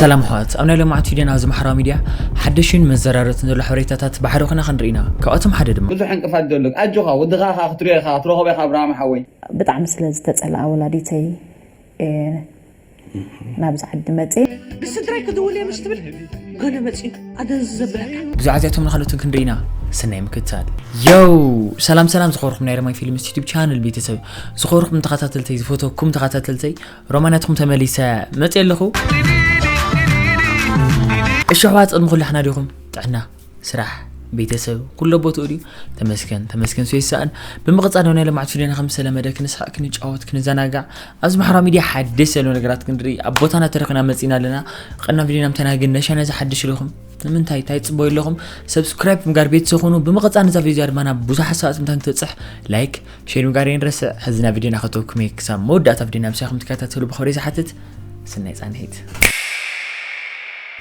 ሰላም ኣሕዋት፣ ኣብ ናይ ሎማዓንቲ ቪድዮና ኣብዚ ማሕበራዊ ሚድያ ሓደሽን መዘራረብትን ዘሎ ሓበሬታታት ብሓደ ኾና ክንርኢ ኢና። ካብኣቶም ሓደ ድማ ብዙሕ ዕንቅፋት ዘሎ። ኣጆኻ፣ ወድኻ ኸኣ ክትሪኦ ኢኻ፣ ክትረኽቦ ኢኻ፣ ኣብርሃም ሓወይ። ብጣዕሚ ስለ ዝተጸልኣ ወላዲተይ፣ እየ ናብዚ ዓዲ መጽየ። ንስድራይ ክድውል እየ ምሽ ትብል፣ ገለ መጽዩ ኣደንዝዝ ዘብለካ። ብዛዕባ እዚኣቶም ንኻልኦትን ክንርኢ ኢና። ሰናይ ምክትታል። ዮው! ሰላም ሰላም ዝኸበርኩም ናይ ረማይ ፊልምስ ዩቱብ ቻነል ቤተሰብ፣ ዝኸበርኩም ተኸታተልተይ፣ ዝፈተኩም ተኸታተልተይ፣ ሮማናትኩም ተመሊሰ መጽየ ኣለኹ። እሺ ኣሕዋት፣ ቅድሚ ኩሉ ሓና ዲኹም? ጥዕና፣ ስራሕ፣ ቤተሰብ፣ ኩሎ ቦትኡ ድዩ? ተመስገን፣ ተመስገን፣ ሰይሳእን። ብምቕጻል ናይ ሎማዓንቲ ቪድዮና ከም ዝተለመደ ክንስሕቕ፣ ክንጫወት፣ ክንዘናጋዕ፣ ኣብዚ ማሕበራዊ ሚድያ ሓደሽ ዘሎ ነገራት ክንርኢ ኣብ ቦታና ተረኺብና መጺና ኣለና። ቀና ቪድዮና ምተናግን ነሻ ነዚ ሓድሽ ኢኹም። ንምንታይ? እንታይ ትጽበዩ ኣለኹም? ሰብስክራይብ ምግባር ቤተሰብ ኩኑ። ብምቕጻል ነዛ ቪድዮ ድማ ናብ ብዙሓት ሰባት ምእንታን ክትበጽሕ ላይክ፣ ሼር ምግባር የንረስዕ። ሕዚ ናብ ቪድዮና ከተወኩም እየ። ክሳብ መወዳእታ ቪድዮና ምሳኹም ትከታተሉ ብኽብሪ ዝሓትት። ሰናይ ጻንሒት።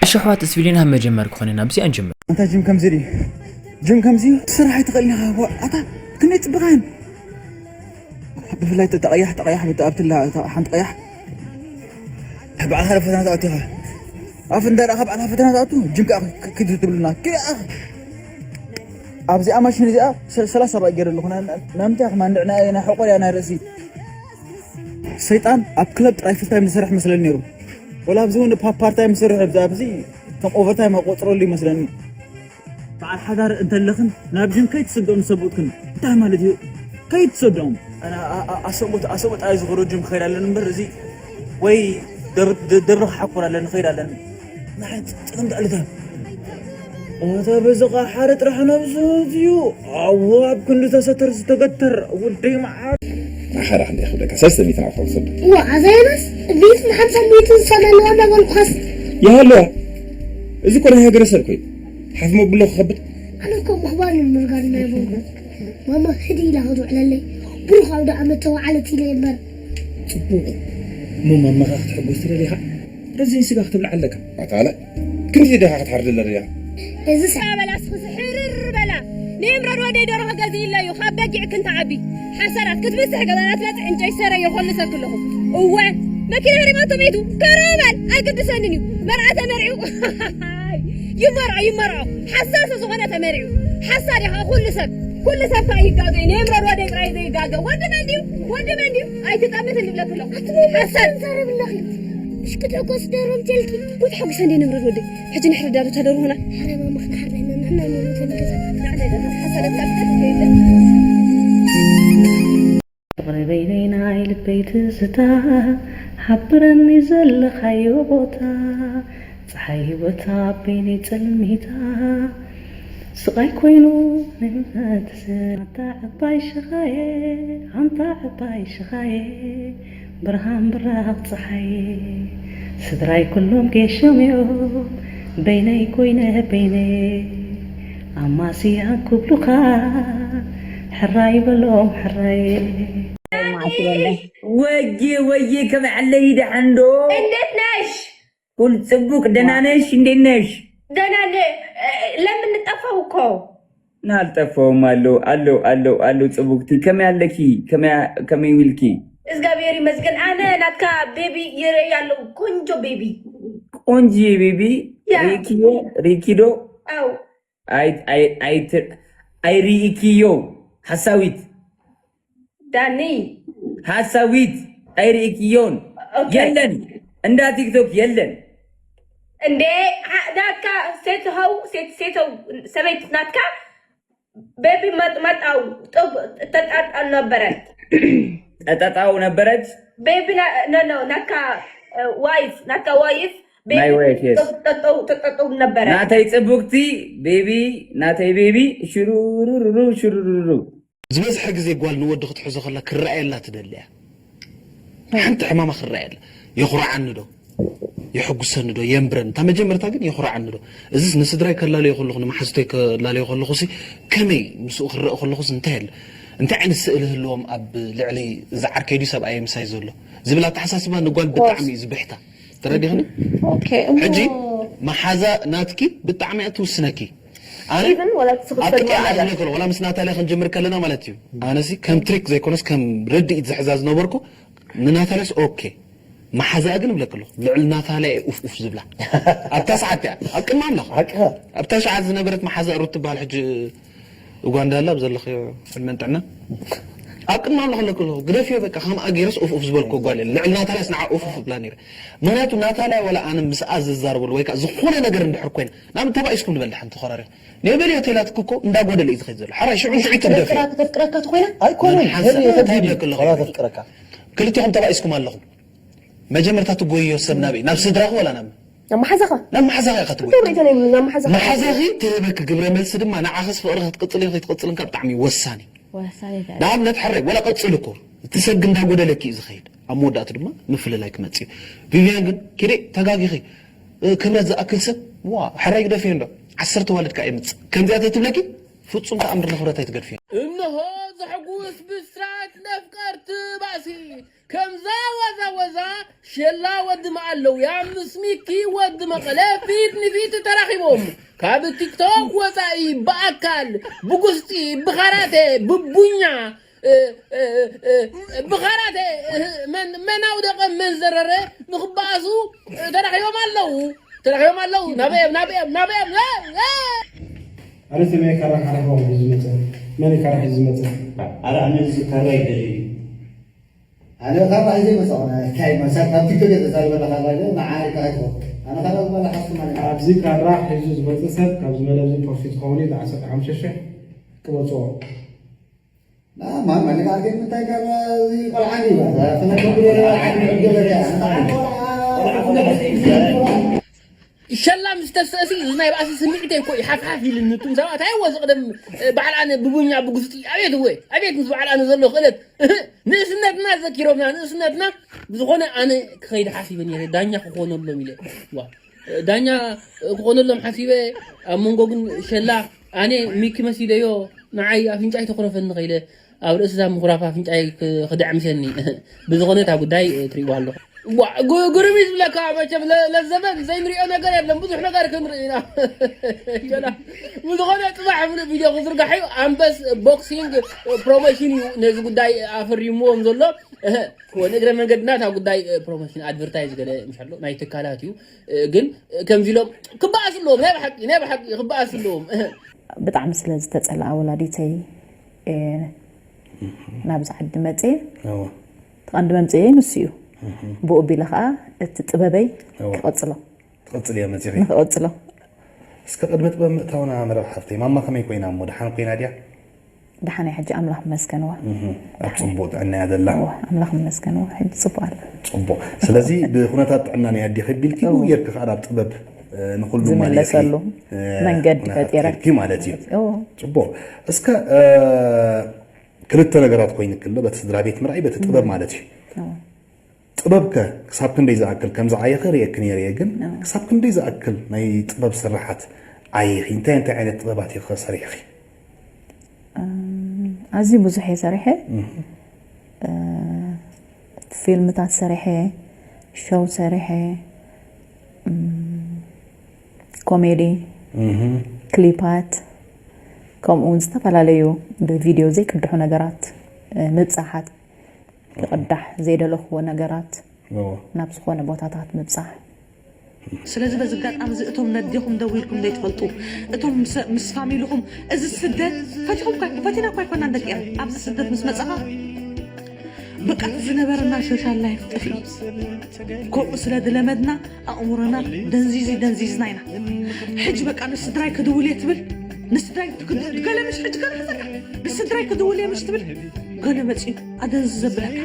እሺ ኣሕዋት፣ እዚ ቪድዮና ካብ መጀመሪ ክኾነ ናብዚ ኣንጀምር። ኣንታ ጅም ከምዚ ድዩ? ጅም ከምዚ እዩ? ትሰርሕ ኣይትኽእልን ኢኻ። ዋ፣ ኣታ ክንደይ ጽቡቕ እየን። ብፍላይ እታ ቀያሕ፣ እታ ቀያሕ፣ ብታ ኣብትላ፣ እታ ሓንቲ ቀያሕ። ብኣኻለ ፈተና ትኣቱ ኢኻ። ኣፍ እንዳ ደኣ ካብ ኣኻ ፈተና ትኣቱ፣ ጅም ከኣ ክ-፣ ክ-፣ ክትብሉና። ክኣ ኣብዚኣ ማሽን እዚኣ ሰ-፣ ሰላሳ ባእ ገይረ ኣለኹ። ና-፣ ና-፣ ናምንታይ ኢኻ ማንድዕ ናይ፣ ናይ ሕቆር እያ ናይ ርእሲ። ሰይጣን ኣብ ክለብ ጥራይ ፉል ታይም ዝሰርሕ መስለኒ ነይሩ። ወላ ኣብዚ እውን ፓ-፣ ፓርት ታይም ዝሰርሕ ኣብዚ፣ ኣብዚ ከም ኦቨርታይም ኣቆጽረሉ ይመስለኒ። በዓል ሓዳር እንተለኽን ናብ ጅም ከይትሰድኦም ንሰብኡትክን እንታይ ማለት እዩ? ከይትሰድኦም። ኣነ ኣ-፣ ኣ-፣ ኣሰቦት፣ ኣሰቦት ኣይ ዝኸዶ ጅም ክኸይድ ኣለኒ እምበር እዚ ወይ ደር-፣ ደ-፣ ደብሪ ክሓኩር ኣለኒ፣ ክኸይድ ኣለኒ። ንሓንቲ ጥቕምቲ ዕለታ። ኣታ በዚ ኸዓ ሓደ ጥራሕ ነብሱ እዩ። ኣዎ፣ ኣብ ክንዲ ተሰተር ዝተገተር ወደይ መዓር። ኣኸራ ክንደይ ክብለካ? ሰለስተ ሚእቲ ናብታ ክሰዱ። ዋ፣ ኣዛይናስ ሚእትን ሓምሳን ሚእትን ዝሰመለዋ እናበልኩኻስ። ይሃለዋ። እዚ እኮ ናይ ሃገረ ሰብ ኮይኑ። ሓፍ መብሎ ክኸብድ። ኣነ እኮ ምኽባር እዩ ምርጋድ ናይ ቦንጎ። ማማ ህዲ ኢላ ክትውዕለለይ። ብሩኽ ኣውደ ዓመት ተዋዓለት ኢለ እምበር። ጽቡቕ። እሞ ማማኻ ክትሕጎስ ትደሊ ኢኻ? ረዚን ስጋ ክትብልዓ ኣለካ። ኣታ ኣለ። ክንዲ ዲኻ ክትሓርደላ ደሊኻ? እዚ ሰ- በላ እስኺ ሕርር በላ። ንእምረን ወደይ ደርሆ ገዚእለ እዩ፣ ካብ በጊዕ ክንትዓቢ። ሓሰራት ክትብስሕ ገዛ ናትበጽሕ እንጨይ ሰረ ይኾልሰ ክለኹ። እወ፣ መኪና ሃሪማቶ መይቱ። ከረበል፣ ኣይግድሰንን እዩ። መርዓ ተመርዒው። ይመርዖ፣ ይመርዖ። ሓሳር ስለ ዝኾነ ተመርዒው። ሓሳር ኢኻ ኩሉ ሰብ። ኩሉ ሰብ ከኣ ይጋገ እዩ። ንእምረን ወደይ ጥራይ ዘይጋገ። ወዲ መን ድዩ? ወዲ መን ድዩ? ኣይትጠምት እንብለክ ኣለኹ። ሓሳር። ዘረብለኺ። እሽ ክትሕጎስ ደርሆ ምትልኪ። ጉድ ሓጉሰ እንዴ ንብረት ወደይ። ሕጂ ንሕረዳ ዶ ተደርሁና? ሕረ ማማ ክንሓርዳ ኢና፣ ንሕና ንብረት ወዲ ገዛ። ንሕና ደርሆ ሓሳብ ኣካል ከይደ። ፍቕሪ በይነይ ናይ ልበይ ትዝታ፣ ሓብረኒ ዘለኻዮ ቦታ፣ ጸሓይ ህይወታ በይነይ ጸልሚታ፣ ስቓይ ኮይኑ ናይ መንፈስ። ኣንታ ዕባይ ሽኻየ፣ ኣንታ ዕባይ ሽኻየ፣ ብርሃን ብራቕ ጸሓየ፣ ስድራይ ኩሎም ጌሾም እዮም፣ በይነይ ኮይነ በይነይ፣ ኣማስያ ክብሉኻ፣ ሕራይ በሎም ሕራይ። ወየ ወየ፣ ከመይ ኣለይ፣ ደሓን ዶ? እንዴት ነሽ? ኩል ጽቡቅ፣ ደህና ነሽ? እንዴት ነሽ? ደህና ነኝ። እ፣ ለምን ጠፋሁ እኮ? ናልጠፋሁም፣ ኣለዉ፣ ኣለዉ፣ ኣለዉ፣ ኣለዉ። ጽቡቅቲ፣ ከመይ ኣለኪ? ከመይ፣ ከመይ ውልኪ? እግዚኣብሔር ይመስገን። ኣነ ናትካ ቤቢ ይርኢ ኣለዉ። ቆንጆ ቤቢ። ቆንጆ ቤቢ? ያ። ሪኪዮ፣ ሪኪዶ? ኣው። ኣይ፣ ኣይ፣ ኣይ፣ ኣይ ሪኢኪዮ? ሓሳዊት። ዳኒ። ሓሳዊት፣ ኣይርኢክዮን። ኦኬ። የለን። እንዳ ቲክቶክ የለን። እንዴ፣ አ-፣ ናትካ ሴት ሀው፣ ሴት፣ ሴት ሀው፣ ሰበይት ናትካ ቤቢ መጥ-፣ መጣው፣ ጥብ-፣ ተጣጣል ነበረ። ጠጠጣው ነበረች። ቤቢ ና-፣ ኖ፣ ኖ፣ ናትካ፣ እ፣ ዋይፍ፣ ናትካ ዋይፍ፣ ቤቢ ናይ ዋይፍ፣ የስ። ተጠጠው፣ ተጠጠው ነበረ። ናተይ ጽቡቅቲ ቤቢ፣ ናተይ ቤቢ፣ ሽሩሩሩሩ፣ ሽሩሩሩሩ። ዝበዝሐ ግዜ ጓል ንወዲ ክትሕዞ ከላ ክረኣየላ ትደሊ እያ። ሓንቲ ሕማማ ክረኣየላ። የኹርዓኒ ዶ? የሐጉሰኒ ዶ? የንብረኒ። እታ መጀመርታ ግን የኹርዓኒ ዶ? እዚስ ንስድራይ ከላለዮ ከለኹ፣ ንመሓዙተይ ከላለዮ ከለኹሲ፣ ከመይ ምስኡ ክረአ ከለኹስ እንታይ ኣለ? እንታይ ዓይነት ስእሊ ህልዎም ኣብ ልዕሊ እዚ ዓርከይ ድዩ ሰብኣየይ ምሳይ ዘሎ? ዝብል ኣተሓሳስባ ንጓል ብጣዕሚ እዩ ዝብሕታ። ተረዲኽኒ? ኦኬ፣ እሞ ሕጂ መሓዛ ናትኪ ብጣዕሚ እያ ትውስነኪ። ኣነ ኢቭን ወላ ትስኽፍ ኣብ ቅድሚኣ ትፈልጥ ኣለና። ኣድነክሎ፣ ወላ ምስ ናታልያ ክንጅምር ከለና ማለት እዩ። ኣነሲ ከም ትሪክ ዘይኮነስ ከም ርድኢት ዝሕዛ ዝነበርኩ ንናታልያስ ኦኬ። መሓዛኣ ግን እብለክ ኣለኹ፣ ልዕሊ ናታልያ እየ ኡፍ ኡፍ ዝብላ። ኣብታ ሰዓት እያ፣ ኣብ ቅድሚ ኣምላኽ። ሓቅኻ። ኣብታ ሰዓት ዝነበረት መሓዛኣ ሩት ትበሃል፣ ሕጂ ኡጋንዳ ኣላ፣ ኣብ ዘለኽዮ ዕድመን ጥዕናን። ኣብ ቅድሚ ኣምላኽ እብለክ ኣለኹ፣ ግደፍዮ በቃ፣ ከምኣ ገይረስ ኡፍ ኡፍ ዝበልኩ ጓል የለን። ልዕሊ ናታልያስ ንዓ ኡፍ ኡፍ እብላ ነይረ። ምኽንያቱ ናታልያ ወላ ኣነ ምስኣ ዝዛረበሉ ወይ ከዓ ዝኾነ ነገር እንድሕር ኮይና፣ ንኣብነት ተባኢስኩም ንበል ደሓን ተኾራሪኹም። ኔበሊ ሆቴላት እኮ እንዳጎደለ እዩ ዝኸይድ ዘሎ። ሕራይ ሽዑ ሽዑ ተደፍዮ። ተፍቅራ-፣ ተፍቅረካ ተኾይና? ኣይኮነን። ሓንሳብ ሄሪ፣ እንታይ ተፍቅረካ። ይብለክ ኣለኹ? ዋላ ተፍቅረካ። ክልቲኹም ተባኢስኩም ኣለኹም። መጀመርታ ትጎይዮ ሰብ ናበይ? ናብ ስድራኺ ወላ ናብ ናብ መሓዛኻ? ናብ መሓዛኺ ኢኻ ትጎይ። እንታይ ርእይቶ ናይ ናብ መሓዛኻ? መሓዛኺ ትህበኪ ግብረ መልሲ ድማ ንዓኽስ ፍቕሪ ክትቅጽልን ከይትቅጽልን ካብ ብጣዕሚ ወሳኒ። ወሳኒ እንታይ? ንኣብነት ሕራይ ወላ ቀጽል እኮ እቲ ሰብ ግን እንዳጎደለኪ እዩ ዝኸይድ። ኣብ መወዳእቱ ድማ ምፍልላይ ክመጽእ እዩ። ቪቪያን ግን ኪዲ ተጋጊኺ። እ፣ ክብረት ዝኣክል ሰብ ዋ ሕራይ ግደፍዮ እንዶ ዓሰርተ ዋልድ ከዓ የምጽእ። ከምዚኣ ተትብለኪ ፍጹም ተኣምር ንኽብረት ኣይትገድፍዮ። እነሆ ዘሕጉስ ብስራት ነፍቀርቲ ባእሲ። ከምዛ ዋዛ ወዛ ሸላ ወዲ መዓለውያ ምስ ሚኪ ወዲ መቐለ ፊት ንፊት ተራኺቦም። ካብ ቲክቶክ ወፃኢ ብኣካል ብጉስጢ ብኻራቴ ብቡኛ እ፣ እ፣ እ፣ ብኻራቴ እ፣ መን መን ኣውደቐ መን ዘረረ ንኽበኣሱ እ፣ ተራኺቦም ኣለዉ። ተራኺቦም ኣለዉ። ናበዮም ናበዮም ናበዮም እ፣ እ። ኣነ ሰማይ ካራ ሓራይ ሆም ሒዙ ዝመጸ። መን እዩ ካራ ሒዙ ዝመጸ? ኣረ ኣነ እዚ ካራ ይደልዩ። ኣነ ካራ ሒዘ ይመጸ። ኣነ እንታይ መሳት ካብ ቲክቶክ እየ ተዛሪበ ኣለኻ ባይደ ንዓይ ካራ ይትኾን። ኣነ ካራ ዝበላ ሓፍቲ ማለት እዩ። ኣብዚ ካራ ሒዙ ዝመጸ ሰብ ካብዚ መደብ እዚ ፕሮፊት ክኸውን እዩ። ለ ዓሰርተ ሓሙሽተ ሽሕ ክመጽኦ። ላ ማን ማለት ኣርገን ምታይ ካራ እዚ ቆልዓ እዩ። ኣዛ ፈነከ ብሎ ዓዲ ገበረ። ሸላ ምስ ተስእሲ እዚ ናይ ባእሲ ስምዒተይ እኮ እዩ ሓፍሓፍ ኢልኒ። እቱም ሰባት ኣይወ ዝቕደም በዓል ኣነ ብቡኛ ብጉስጢ ኣቤት እወ ኣቤት ምስ በዓል ኣነ ዘሎ ክእለት ንእስነትና ዘኪሮምና ንእስነትና። ብዝኾነ ኣነ ክኸይድ ሓሲበ ነይረ ዳኛ ክኾነሎም ኢለ ዋ ዳኛ ክኾነሎም ሓሲበ። ኣብ መንጎ ግን ሸላ ኣነ ሚኪ መሲለዮ ንዓይ ኣፍንጫይ ተኩረፈኒ ከይለ ኣብ ርእሲ እዛ ምኹራፍ ኣፍንጫይ ክ- ክድዕምሰኒ ብዝኾነ እታ ጉዳይ እ፣ ትርእይዋ ኣለኹ። ዋ፣ ግ- ግርም እዩ ዝብለካ መቸም ለ- ለዘበን ዘይንሪኦ ነገር የለን ብዙሕ ነገር ክንርኢ ኢና። ሸላ ብዝኾነ ፅባሕ ምሉእ ቪድዮ ክዝርጋሕ እዩ። ኣንበስ ቦክሲንግ ፕሮሞሽን እዩ ነዚ ጉዳይ ኣፈሪምዎም ዘሎ። እህ፣ ንእግረ መንገድና እታ ጉዳይ እ፣ ፕሮሞሽን ኣድቨርታይዝ ገለ ምሻሎ ናይ ትካላት እዩ። እ፣ ግን እ፣ ከምዚ ኢሎም ክበኣሱ ኣለዎም። ናይ ብሓቂ ናይ ብሓቂ ክበኣሱ ኣለዎም። እህ። ብጣዕሚ ስለ ዝተጸልኣ ወላዲተይ እየ ናብዚ ዓዲ መጽየ። እወ። እቲ ቀንዲ መምጽኤ ንሱ እዩ። እህ። ብኡ ኣቢለ ኸኣ እቲ ጥበበይ እወ። ክቐጽሎ። ትቐጽል እያ መጺኺ። ንኽቐጽሎ። እስከ ቅድሚ ጥበብ ምእታውና መረብ ሓፍተይ፣ ማማ ከመይ ኮይና እሞ? ደሓን ኮይና ድያ? ደሓን እያ ሕጂ፣ ኣምላኽ ይመስገን፣ እወ። እህ፣ ኣብ ጽቡቕ ጥዕና እያ ዘላ? እወ፣ ኣምላኽ ይመስገን፣ እወ፣ ሕጂ ጽቡቕ ኣላ። ጽቡቕ። ስለዚ ብኹነታት ጥዕና ናይ ኣዴኺ ኣቢልኪ፣ እወ። ብኡ ጌርኪ ከኣ ናብ ጥበብ፣ እ፣ ንኹሉ ማን ኢኺ፣ ዝምለሰሉ እ፣ መንገዲ ኩነታት ፈጢረ። ጌርኪ ማለት እዩ። እወ። ጽቡቕ። እስከ፣ እ፣ ክልተ ነገራት ኮይንኪ ኣሎ፣ በቲ ስድራ ቤት ምርኣይ፣ በቲ ጥበብ እም። ማለት እዩ። እወ። ጥበብ ከ ክሳብ ክንደይ ዝኣክል ከም ዝዓየኸ ርእየኪ ነይረ እየ፣ ግን ኣዎ። ክሳብ ክንደይ ዝኣክል ናይ ጥበብ ስርሓት ዓይኺ? እንታይ እንታይ ዓይነት ጥበባት ኢኺ ሰሪሕኺ? እም፣ ኣዝዩ ብዙሕ እየ ሰሪሐ። እህ። እ፣ ፊልምታት ሰሪሐ፣ ሾው ሰሪሐ፣ እም፣ ኮሜዲ፣ እህ። ክሊፓት፣ ከምኡ እውን ዝተፈላለዩ ብቪድዮ ዘይቅድሑ ነገራት፣ እ፣ ምብጻሓት። ክቕዳሕ ዘይደለኽዎ ነገራት እዎ። ናብ ዝኾነ ቦታታት ምብጻሕ። ስለዚ በዚ ኣጋጣሚ እዚ እቶም ነዴኹም ደዊልኩም ዘይትፈልጡ እቶም ምስ ምስ ፋሚልኹም እዚ ስደት ፈቲኹም እኳ ኣይኮ- ፈቲና እኳ ኣይኮናን ደቂ ኤረ ኣብዚ ስደት ምስ መጻኻ በቃ እቲ ዝነበረና ሶሻል ላይፍ ጠፊኡ ከምኡ ስለ ዝለመድና ኣእምሮና ደንዚዙ ደንዚዝና ኢና ሕጂ በቃ ንስድራይ ክድውል እየ ትብል ንስድራይ ክድ- ገለ ምሽ ሕጂ ገለ ሕዘካ ንስድራይ ክድውል እየ ምሽ ትብል ገለ መፅዩ ኣደንዝዘ ብለካ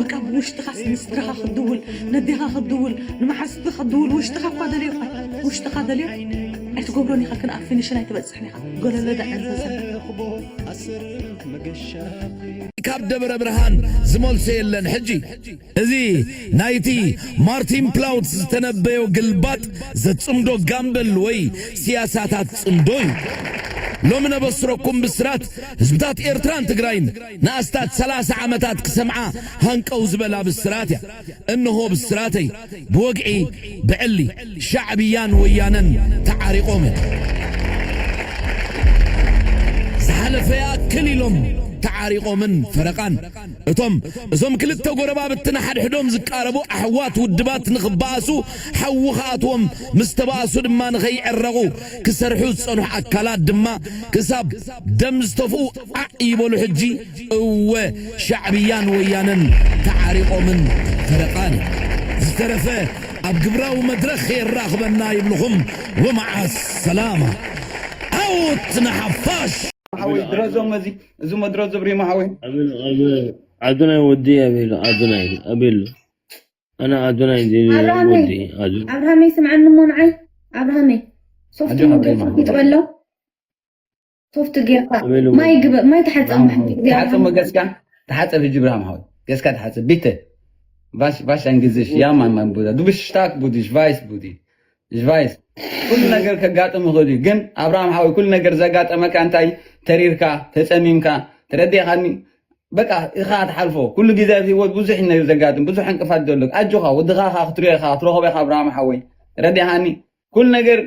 በቃ ብውሽጥኻስ ንስድራኻ ክትድውል ነዴኻ ክትድውል ንመሓዝትኻ ክትድውል ውሽጥኻ እኳ ደልዮ እኳ ውሽጥኻ ደልዮ ኣይትገብሮን ኢኻ ግን ኣብ ፊኒሽን ኣይትበፅሕን ኢኻ ገለለዳ ዕንዘዘ ካብ ደብረ ብርሃን ዝመልሶ የለን ሕጂ እዚ ናይቲ ማርቲን ፕላውት ዝተነበዮ ግልባጥ ዘጽምዶ ጋምብል ወይ ስያሳታት ጽምዶ እዩ። ሎሚ ነበስረኩም ብስራት ህዝብታት ኤርትራን ትግራይን ንኣስታት ሰላሳ ዓመታት ክሰምዓ ሃንቀው ዝበላ ብስራት እያ። እንሆ ብስራተይ ብወግዒ ብዕሊ ሻዕብያን ወያነን ተዓሪቖም እዮም። ዝሓለፈ ይኣክል ኢሎም ተዓሪቖምን ፈረቓን። እቶም እዞም ክልተ ጎረባብቲ ንሓድሕዶም ዝቃረቡ ኣሕዋት ውድባት ንኽበኣሱ ሓዊ ክኣትዎም፣ ምስ ተባእሱ ድማ ንኸይዕረቑ ክሰርሑ ዝጸንሑ ኣካላት ድማ ክሳብ ደም ዝተፍኡ ዓዕ ይበሉ። ሕጂ እወ ሻዕብያን ወያነን ተዓሪቖምን ፈረቓን። ዝተረፈ ኣብ ግብራዊ መድረኽ የራኽበና ይብልኹም። ወመዓ ሰላማ። ዓወት ንሓፋሽ! ሓወይ ድረዞም እዚ እዚ መድረዞ ብሪማ ሓወይ። ኣቤል ኣቤል ኣዶናይ ወዲ ኣቤል ኣዶናይ ኣቤል ኣነ ኣዶናይ እንዲ ኣብርሃመይ፣ ወዲ ኣዱ ኣብርሃመይ ስምዓኒ እሞ ንዓይ ኣብርሃመይ ሶፍት ኣጆኻ ምግብ ብሪማ። ይጥበሎ ሶፍት ጌርካ ኣቤል ማይ ግበ ማይ ተሓጸብ ሓንቲ ግዜ ተሓጸብ ኣብርሃመይ። መገስካ ተሓጸብ ህጂ ብርሃም ሓወይ ገስካ ተሓጸብ ቢተ ቫሽ ቫሽ ኣይንግዝሽ ያማን ማን ቡዳ ዱብሽ ሽታክ ቡዲ ሽቫይስ ቡዲ ሽቫይስ ኩሉ ነገር ከጋጥም ይኽእል እዩ። ግን ኣብርሃም ሓወይ ኩሉ ነገር ዘጋጠመካ እንታይ ተሪርካ ተጸሚምካ ተረዲኻኒ በቃ ኢኻ ትሓልፎ። ኩሉ ግዜ ኣብ ህይወት ብዙሕ እዩ ዘጋጥም ብዙሕ ዕንቅፋት ዘሎ። ኣጆኻ ወድኻ ኻ ክትሪኦ ኢኻ ክትረኸቦ ኢኻ ኣብርሃም ሓወይ ተረዲኻኒ። ኩሉ ነገር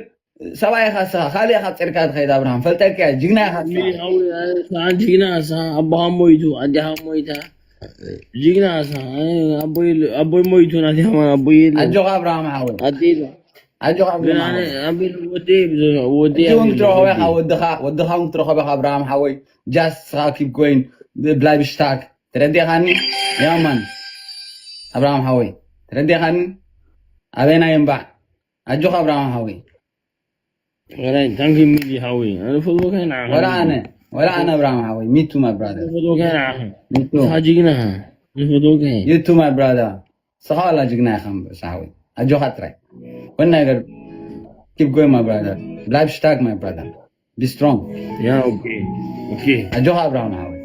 ሰብኣይ ኢኻ እስኻ ካልእ ኢኻ ጸርካ ትኸይድ ኣብርሃም ፈልጠካ እየ ጅግና ኢኻ እስኻ። ሓወይ ኣነ ከዓ ጅግና እሳ ኣቦኻ ሞይቱ ኣዴኻ ሞይታ ጅግና እሳ ኣነ ኣቦይ ኣቦይ ሞይቱ ናቴ ከማን ኣቦይ የለን ኣጆኻ ኣብርሃም ሓወይ ኣዴ ኣጆኻ ግን ኣብርሃም ኣነ ሓወይ። ኣቤል ወደይ ብዙ ወደይ ሕጂ እውን ኣቤል ክትረኸቦ ኢኻ ወደይ ወድኻ ወድኻ እውን ክትረኸቦ ኢኻ ኣብርሃም ሓወይ። ጃስት ስኻ ኪፕ ጎይን ብላይብ ሽታክ ተረዲኻኒ። ያማን ኣብርሃም ሓወይ ተረዲኻኒ። ኣበናይ እምባዕ ኣጆኻ ኣብርሃም ሓወይ። ወላይ ታንክ ዩ ሚሊ ሓወይ ኣነ ፈትወካ ኢና ወላ ኣነ ወላ ኣነ ኣብርሃም ሓወይ ሚቱ ማይ ብራዘር ፈትወካ ኢና ሚቱ ሓጅግና ፈትወካ ዩ ቱ ማይ ብራዘር። ስኻ ዋላ ጅግና ኢኻ እምበር ሳሓወይ ኣጆኻ ጥራይ። ወን ነገር ኪፕ ጎይን ማይ ብራዘር። ላይፍ ሽታግ ማይ ብራዘር። ቢ ስትሮንግ። ያ ኦኬ ኦኬ ኣጆኻ ኣብርሃም ሓወይ።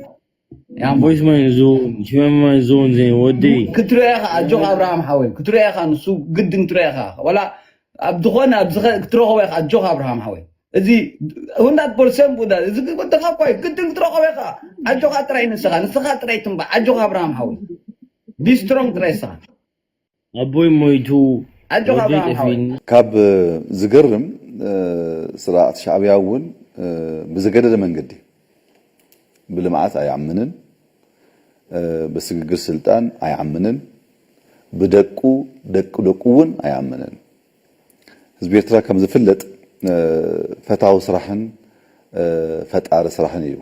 ያ እሞ። ቦይስ ማይ ዞን ሽመም ማይ ዞን ዘይ ወደይ ክትሪኦ ኢኻ ኣጆኻ ኣብርሃም ሓወይ ክትሪኦ ኢኻ ንሱ ግድን ክትሪኦ ኢኻ። ዋላ ኣብ ዝኾነ ኣብ ዝኸ ክትረኸቦ ኢኻ ኣጆኻ ኣብርሃም ሓወይ። እዚ ሁንዳት ፐርሰንት ቡዳ እዚ ወደኻ እኮ እዩ ግድን ክትረኸቦ ኢኻ። ኣጆኻ ጥራይ ንስኻ ንስኻ ጥራይ ትንባዕ ኣጆኻ ኣብርሃም ሓወይ። ቢ ስትሮንግ ጥራይ ንስኻ። ኣቦይ ሞይቱ ኣጆኻ ወደይ ኣብርሃም ሓወይ። ጠፊእኒ። ካብ ዝገርም ስርዓት ሻዕብያ እውን ብዝገደደ መንገዲ ብልምዓት ኣይኣምንን፣ ብስግግር ስልጣን ኣይኣምንን፣ ብደቁ ደቂ ደቁ እውን ኣይኣምንን። ህዝቢ ኤርትራ ከም ዝፍለጥ ፈታዊ ስራሕን ፈጣሪ ስራሕን እዩ።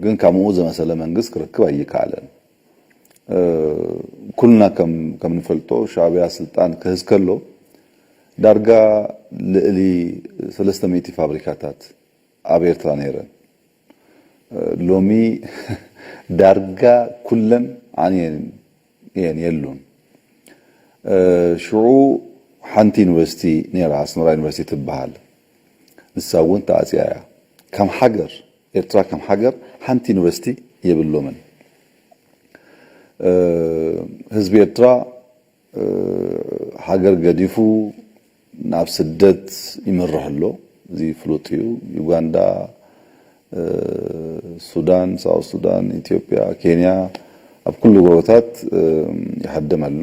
ግን ከምኡ ዝመሰለ መንግስት ክረክብ ኣይከኣለን። ኩልና ከም ከም ንፈልጦ ሻዕብያ ስልጣን ክህዝ ከሎ ዳርጋ ልእሊ ሰለስተ ሚእቲ ፋብሪካታት ኣብ ኤርትራ ነይረን። ሎሚ ዳርጋ ኩለን ዓንየን እየን የሉን። ሽዑ ሓንቲ ዩኒቨርሲቲ ነይራ ኣስመራ ዩኒቨርሲቲ ትበሃል። ንሳ እውን ተኣፅያ እያ። ከም ሃገር ኤርትራ ከም ሃገር ሓንቲ ዩኒቨርሲቲ የብሎምን። ህዝቢ ኤርትራ ሃገር ገዲፉ ናብ ስደት ይመርሕ ኣሎ። እዚ ፍሉጥ እዩ። ዩጋንዳ፣ ሱዳን፣ ሳውት ሱዳን፣ ኢትዮጵያ፣ ኬንያ ኣብ ኩሉ ጎቦታት ይሃድም ኣሎ።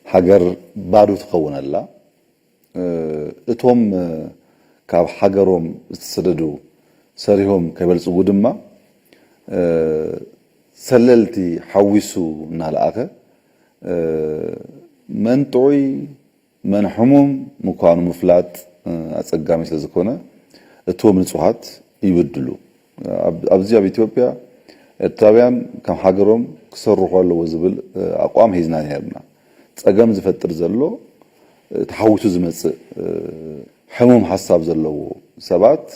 ሃገር ባዶ ትኸውን ኣላ። እቶም ካብ ሃገሮም ዝተሰደዱ ሰሪሆም ከይበልጽጉ ድማ ሰለልቲ ሓዊሱ እናለኣኸ መን ጥዑይ መን ሕሙም ምዃኑ ምፍላጥ ኣጸጋሚ ስለዝኾነ እቶም ንጹሃት ይብድሉ። ኣብዚ ኣብ ኢትዮጵያ ኤርትራውያን ከም ሃገሮም ክሰርሑ ኣለዎ ዝብል ኣቋም ሒዝና ነርና። ጸገም ዝፈጥር ዘሎ ተሓዊሱ ዝመጽእ ሕሙም ሓሳብ ዘለዎ ሰባት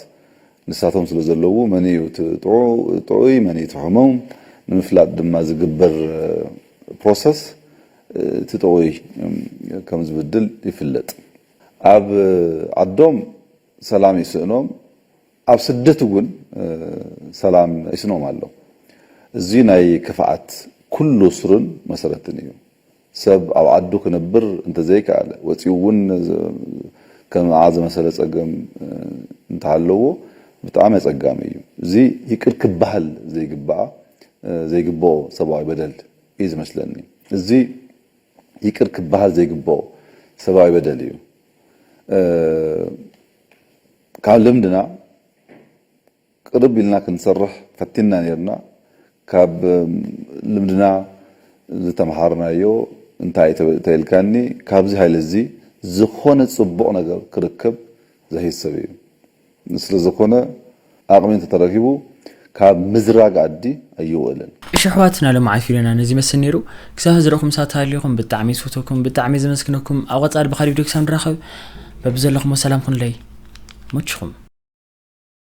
ንሳቶም ስለ ዘለዉ መን እዩ እቲ ጥዑ- ጥዑይ መን እዩ እቲ ሕሙም ንምፍላጥ ድማ ዝግበር ፕሮሰስ እቲ ጥዑይ ከም ዝብድል ይፍለጥ። ኣብ ዓዶም ሰላም ይስእኖም ኣብ ስደት እውን ሰላም ይስኖም ኣሎ። እዚ ናይ ክፍኣት ኩሉ ስሩን መሰረትን እዩ። ሰብ ኣብ ዓዱ ክነብር እንተዘይከኣለ ወፂኡ እውን ከም መዓ ዝመሰለ ፀገም እንተሃለዎ ብጣዕሚ ኣፀጋሚ እዩ። እዚ ይቅር ክበሃል ዘይግበኣ ዘይግበኦ ሰብኣዊ በደል እዩ ዝመስለኒ። እዚ ይቅር ክበሃል ዘይግበኦ ሰብኣዊ በደል እዩ። ካብ ልምድና ቅርብ ኢልና ክንሰርሕ ፈቲና ነርና። ካብ ልምድና ዝተምሃርናዮ እንታይ ተልካኒ፣ ካብዚ ሃይለ እዚ ዝኾነ ጽቡቕ ነገር ክርከብ ዘህሰብ እዩ። ስለ ዝኾነ ኣቕሚ እንተተረኪቡ ካብ ምዝራግ ኣዲ ኣይውእልን። እሺ ኣሕዋትና፣ ሎም ዓፊ ኢለና ነዚ መስል ነይሩ። ክሳብ ዝረኹም ሳት ሃልዩኹም ብጣዕሚ ዝፈተኩም፣ ብጣዕሚ ዘመስግነኩም። ኣብ ቐጻሊ ብኻሊእ ቪድዮ ክሳብ ንራኸብ በብዘለኹም ሰላም ኩንለይ። ሞችኹም።